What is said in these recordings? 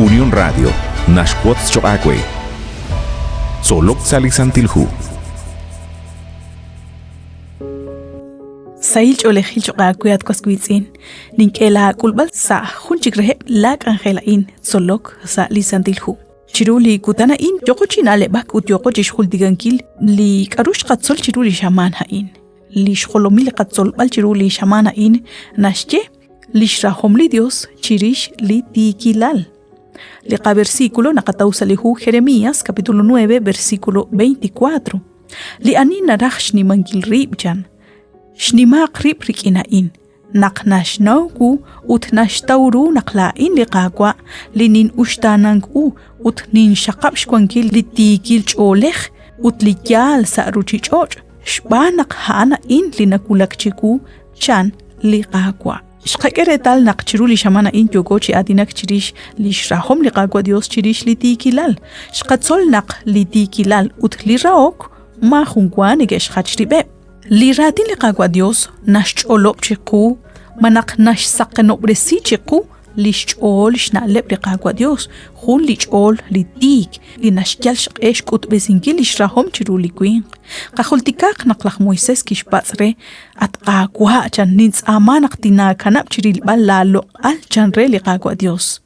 Unión Radio naxwotz choq' aawe. Tzolok sa' li Santil Hu. Sahil ch'oolejil choq' aawe at was wiitz'in. Nink'e laak'ulb'al sa' jun chik reheb' laa k'anjel a'in, tzolok sa' li Santil Hu. Chiru li kutan a'in yooqo chi na'leb'ak ut yooqo chi xjultikankil li k'aru xqatzol chiru li xamaan a'in. Li xjolomil li qatzolb'al chiru li xamaan a'in naxye li xrahom li Dios chirix li tiikilal. Li qaversículo naqataw sa' li hu Jeremías capítulo 9 versículo 24. Li ani naraj xnimankil rib' chan, xnimaaq rib' rik'in a'in, naq naxnaw wu ut naxtaw ru naq laa'in li Qaawa' li nin'uxtaanank u ut ninxaqab' xwankil li tiikil ch'oolej ut li yaal sa' ruuchich'och' xb'aan naq a'an a'in li nawulak chiwu, chan li Qaawa'. Xqak'e reetal naq chiru li xamaan a'in yooko chi aatinak chirix li xrahom li Qaawa' Dios chirix li tiikilal. Xqatzol naq li tiikilal ut li rahok maajunwa neke'xjach rib'eb'. Li raatin li Qaawa' Dios naxch'olob' chiqu malaj naxsaqenob'resi chiqu li xch'ool xna'leb' li Qaawa' Dios, jun li ch'ool li tiik, li naxyal xq'e xk'utb'esinkil lix rahom chiru li winq. Qajultikaq naq laj Moises kixpatz' re, At Qaawa', chan, nintz'aama naq tinaakanab' chirilb'al laa loq'al, chan re li Qaawa' Dios.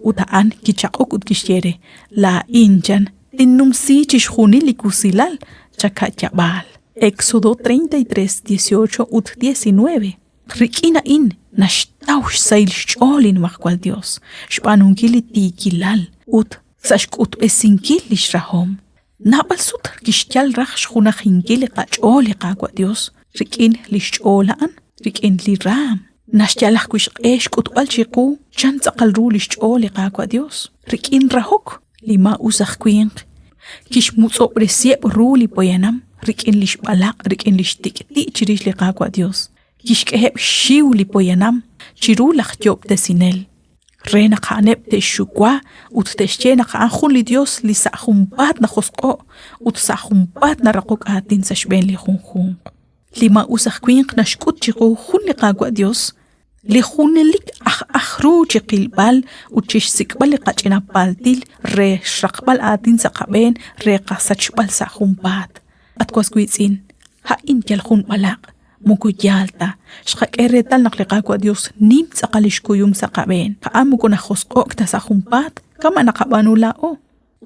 Ut a'an kichaq'ok ut kixye re, Laa'in, chan, tinnumsi chixjunil li wusilal chaka'yab'aal. Éxodo 33, 18 ut 19. Rik'in a'in naxtaw xsahil xch'ool li Nimajwal Yos, xb'aanunkil li tiikilal ut sa' xk'utb'esinkil li xrahom. Naab'al sut kixyal raj xjunajinkil li qach'ool li Qaawa' Yos rik'in li xch'ool a'an, rik'in li raam. Naxyal ajwi' xq'e xk'utb'al chiqu chan tz'aqal ru li xch'ool li Qaawa' Yos. Rik'in rahok, li maa'us aj winq kixmutz'ob'resiheb' ru li poyanam rik'in li xb'alaq' rik'in li xtik'ti' chirix li Qaawa' Yos. Kixk'eheb' xxiw li poyanam chiru laj Yoob'tesinel, re naq a'aneb' te'xxuwa ut te'xye naq a'an jun li Yos li sa' junpaat najosq'o' ut sa' junpaat naraqok aatin sa' xb'een li junjunq. Li maa'us aj winq naxk'ut chiqu jun li Qaawa' Yos li junelik aj aj ru chi qilb'al ut chi xsik'b'al li qach'ina paltil re xraqb'al aatin sa' qab'een re qasachb'al sa' junpaat. At was wiitz'in, a'in yal jun b'alaq', moko yaal ta. Xqak'e reetal naq li Qaawa' Dios nim tz'aqal lix kuyum sa' qab'een. A'an moko najosq'o'k ta sa' junpaat kama' naqab'aanu laa'o.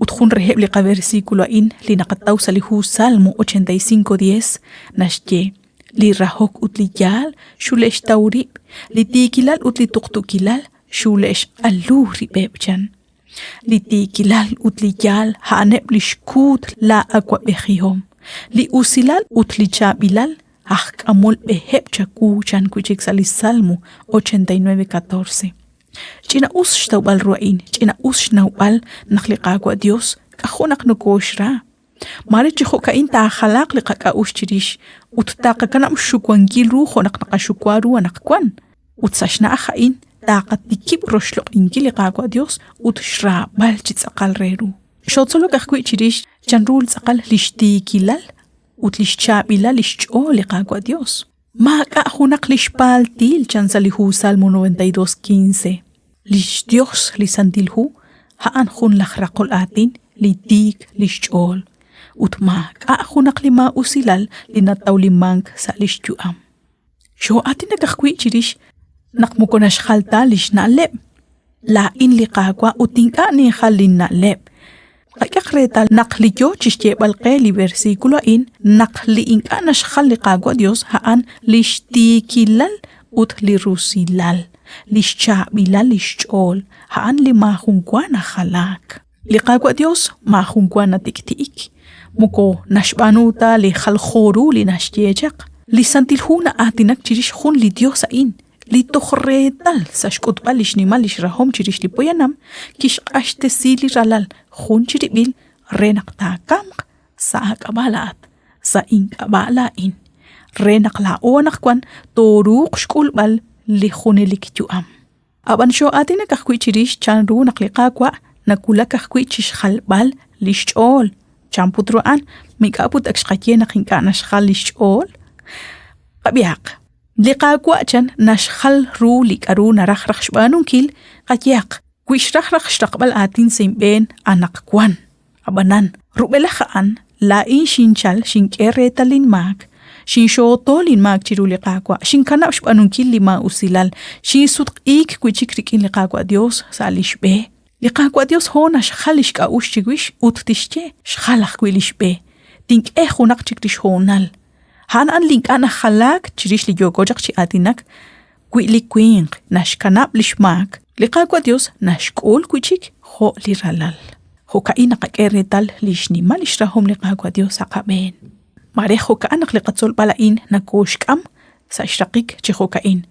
Ut jun reheb' li qaversículo a'in li naqataw sa' li hu Salmo 85:10 naxye, Li rahok ut li yaal xule'xtaw rib', li tiikilal ut li tuqtuukilal xule'xq'alu rib'eb', chan. Li tiikilal ut li yaal a'aneb' li xkuut laa'awab'ejihom. Li usilal ut li chaab'ilal aj k'amol b'eheb' chawu, chan wi' chik sa' li Salmo 89:14. Ch'ina'us xtawb'al ru a'in, ch'ina'us xnawb'al naq li Qaawa' Dios k'ajo' naq nokooxra. Maare chi jo'ka'in taajalaaq li qak'a'uxl chirix ut taqakanab' xxuwankil ru jo' naq naqaxuwa ru anaqwan. Ut sa' xna'aj a'in taqatikib' roxloq'inkil li Qaawa' Dios ut xraab'al chi tz'aqal re ru. Xootzolok ajwi' chirix chanru tz'aqal li xtiikilal ut li xchaab'ilal li xch'ool li Qaawa' Dios. Maak'a' junaq li xpaaltil chan sa' li hu Salmo 92:15. Li xYos li Santil Hu a'an jun laj raqol aatin li tiik li xch'ool ut maak'a' junaq li maa'usilal li natawlimank sa' li xyu'am. Xoo'aatinak ajwi' chirix naq moko naxjal ta li xna'leb'. Laa'in li Qaawa' ut ink'a' ninjal linna'leb'. Qak'ehaq reetal naq li yoo chixyeeb'al qe li versículo a'in naq li ink'a' naxjal li Qaawa' Dios a'an lix tiikilal ut li rusilal, lix chaab'ilal lix ch'ool, a'an li maajun wa najalaak. Li Qaawa' Dios maajun wa natik'ti'ik, moko naxb'aanu ta li jaljo ru li naxye chaq. Li Santil Hu na'aatinak chirix jun li Dios a'in li toj reetal sa' xk'utb'al li xnimal lix rahom chirix li poyanam, kixq'axtesi li ralal jun chirib'il re naq taakamq sa' aak'ab'a' laa'at, sa' ink'ab'a' laa'in, re naq laa'o anaqwan tooruuq xk'ulb'al li junelik yu'am. Ab'an xoo'aatinak ajwi' chirix chan ru naq li Qaawa' nawulak ajwi' chi xjalb'al li xch'ool. Chan put ru a'an? Ma ink'a' put ak xqaye naq ink'a' naxjal li xch'ool? Qab'ihaq. Li Qaawa' chan naxjal ru li k'aru naraj raj xb'aanunkil, qayehaq. Wi xraj raj xraqb'al aatin sa' inb'een anaqwan. Ab'anan, rub'elaj a'an, laa'in xinchal xink'e reetal linmaak, xinxooto linmaak chiru li Qaawa', xinkanab' xb'aanunkil li maa'usilal, xinsutq'iik wi' chik rik'in li Qaawa' Yos sa' li xb'e. Li Qaawa' Yos hoon naxjal li xk'a'uxl chiwix ut tixye, Xjal ajwi' li xb'e. Tink'e junaq chik li xhoonal. A'an a'an li ink'a' najalaak chirix li yooko chaq chi aatinak Wi li winq naxkanab' li xmaak, li Qaawa' Yos naxk'ul wi' chik jo' li ralal. Jo'ka'in naqak'e reetal li xnimal li xrahom li Qaawa' Yos sa' qab'een. Maare jo'ka'an naq li qatzolb'al a'in nokooxk'am sa' xraqik chi jo'ka'in,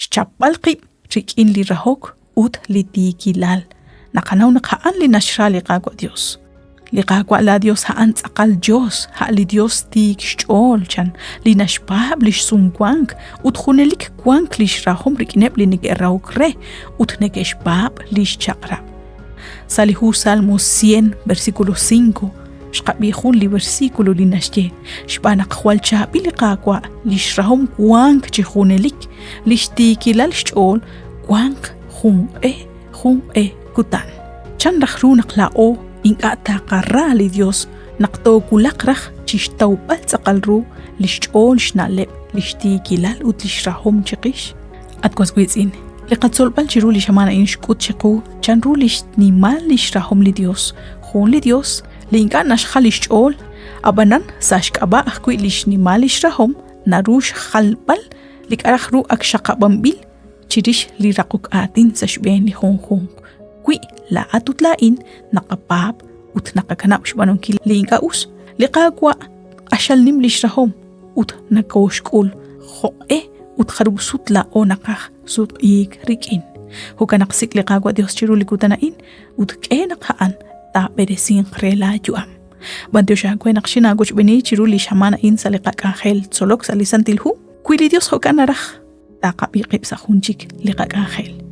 xchapb'al qib' rik'in li rahok ut li tiikilal. Naqanaw naq a'an li naxra li Qaawa' Dios. Li Qaawa' laa Dios a'an tz'aqal Dios, a' li Dios tiik xch'ool, chan, li naxpaab' lix sumwank ut junelik wank lix rahom rik'ineb' li neke'rahok re ut neke'xpaab' lix chaq'rab'. Sa' li hu Salmo 100, versículo 5, xqab'i jun li versículo li naxye, xb'aan naq jwal chaab'il li Qaawa', lix rahom wank chi junelik, lix tiikilal xch'ool wanq jun q'e jun q'e kutan. Chan raj ru naq laa'o ink'a' taqara li Dios naq toowulaq raj chixtawb'al tz'aqal ru lix ch'ool xna'leb', lix tiikilal ut lix rahom chiqix? At was wiitz'in, li qatzolb'al chiru li xamaan a'in xk'ut chiqu chan ru lix nimal lix rahom li Dios, jun li Dios li ink'a' naxjal lix ch'ool, ab'anan sa' xk'ab'a' ajwi' lix nimal lix rahom naru xjalb'al li k'a' raj ru ak xaqab'anb'il chirix li raqok aatin sa' xb'een li junjunq. Wi laa'at ut laa'in naqapaab' ut naqakanab' xb'aanunkil li ink'a' us, li Qaawa' q'axal nim lix rahom ut nakooxk'ul jo'q'e ut jarub' sut laa'o naqaj sutq'iik rik'in. Jo'kan naq sik' li Qaawa' Dios chiru li kutan a'in ut k'e naq a'an taab'eresinq re laa yu'am. B'antiox aawe naq xinaawochb'eeni chiru li xamaan a'in sa' li qak'anjel tzolok sa' li Santil Hu. Wi li Dios jo'kan naraj, taqab'i qib' sa' jun chik li qak'anjel.